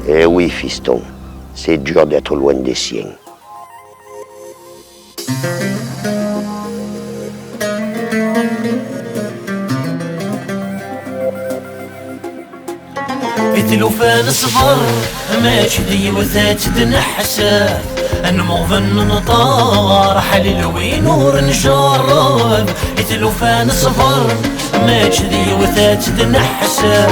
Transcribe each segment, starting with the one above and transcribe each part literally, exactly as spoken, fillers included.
Eh oui, fiston, c'est dur d'être loin des siens. I tlufa n ṣṣber, mačči d yiwet ad tt-id-neḥseb. Nmuḍen nṭerreḥ lil win ur njerreb. I tlufa n ṣṣber, mačči d yiwet ad tt-id-neḥseb.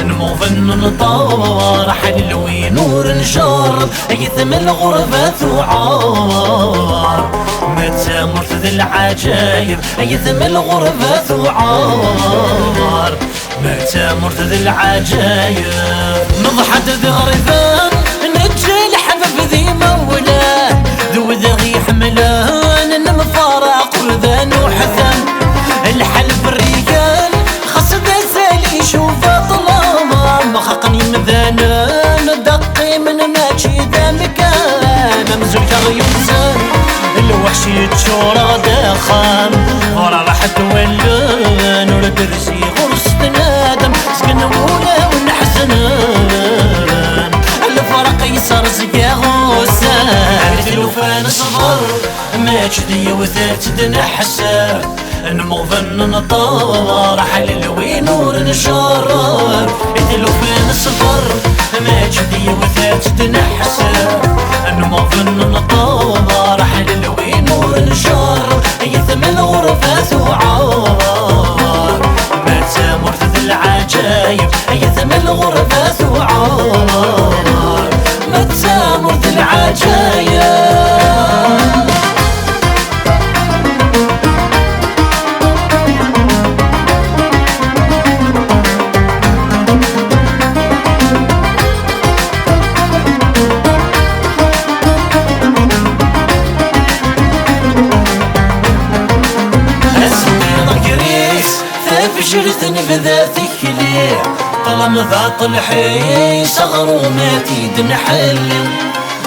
Nmuḍen nṭerreḥ lil win ur njerreb. Ayetma lɣerba tuɛer, ma d tamurt d lɛaǧayeb. Ayetma lɣerba tuɛer, ma d tamurt d lɛaǧayeb. Neḍḥa-d d iɣriben, neǧǧa leḥbab d imawlan, d wid i ɣ-iḥemmlen, nemfaraq ur d anuḥtam. Lḥal berrigan, xas d azal icuba ṭṭlam, mxaqen yimdanen, da qqimen mačči d amkan. Amzun aɣyul lweḥc yeččur-aɣ-d axxam, ur rḥet wallen, ur d-rziɣ ur s-tnadem, zgan wulawen ḥeznen. Lefraq yesserẓeg-aɣ ussan, di tlufa n ṣṣber, mačči d yiwet ad tt-id-neḥseb. Nmuḍen nṭerreḥ lil win ur njerreb. I tlufa n ṣṣber, mačči d yiwet ad tt-id-neḥseb. Nmuḍen nṭerreḥ lil win ur njerreb. Ayetma lɣerba tuɛer, ma d tamurt d lɛaǧayeb. Ayetma lɣerba tuɛer, ma d tamurt d lɛaǧayeb. Asemmiḍ gris, tafejrit nebda tikli, ṭṭlam d aṭelḥis, aɣrum ad t-id-nḥelli.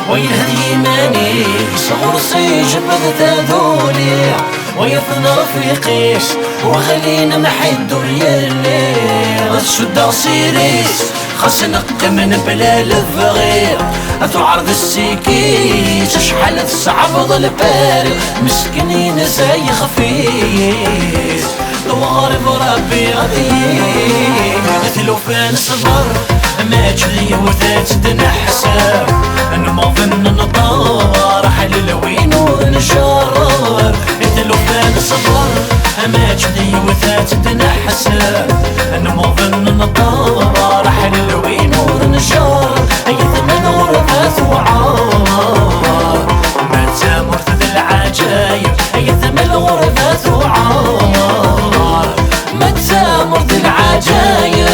Wa yelha d yiman-is, ɣur-s ijebbed taduli. Wa yaf-n rfiq-is, wa xlin mḥidd ur yelli. Ad cuddeɣ s iri-s, xas neqqim mebla lebɣi. Ad tuɛer d ssiki-s, acḥal ad tesɛebḍ lpari. Meskin insa yexef-is, d uɣrib Rebbi ad yi-, tlufa n ṣṣber, mačči d yiwet ad tt-id-neḥseb. Nmuḍen nṭerreḥ lil win ur njerreb. I tlufa n ṣṣber, mačči d yiwet ad tt-id-neḥseb. Nmuḍen nṭerreḥ lil win ur njerreb. Ayetma lɣerba tuɛer, ma d tamurt d lɛaǧayeb. Ayetma lɣerba tuɛer, ma d tamurt d lɛaǧayeb.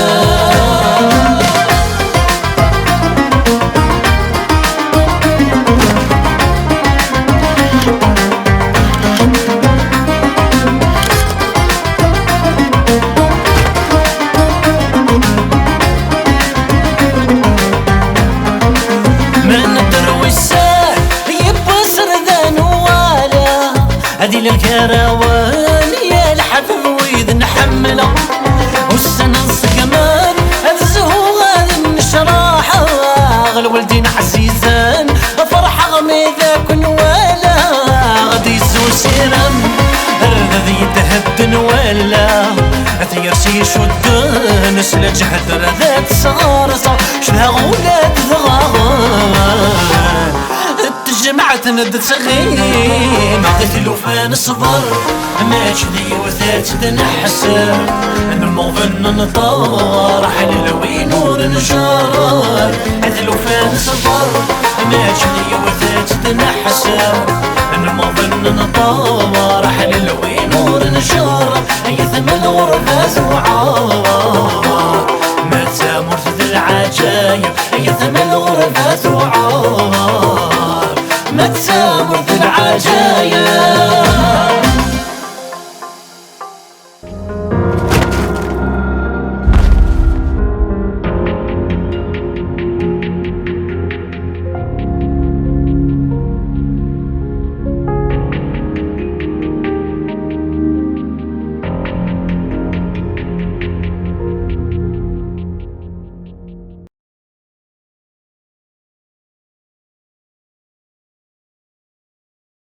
Ma nedder wis-, yewweṣ rdan wala. Ad ilal gar-awen ya leḥbab wid nḥemmel. Ussan nṣegmen, ad zhuɣ ad nnecraḥeɣ. Lwaldin ɛzizen, ferḥeɣ mi d akk nwala. Ad izzu sirem, rrad yedhedden wala. Ad yers icudden, s leǧhed rrad ad tesɣerseɣ. Cedhaɣ ula d dɣaɣen. Tejmaɛt n d-tɣim, di tlufa n ṣṣber, mačči d yiwet ad tt-id-neḥseb. Nmuḍen nṭerreḥ lil win ur njerreb. Di tlufa n ṣṣber, mačči d yiwet ad tt-id-neḥseb. Nmuḍen nṭerreḥ lil win ur njerreb. Ayetma lɣerba tuɛer, ma d tamurt d lɛaǧayeb. Ayetma lɣerba tuɛer,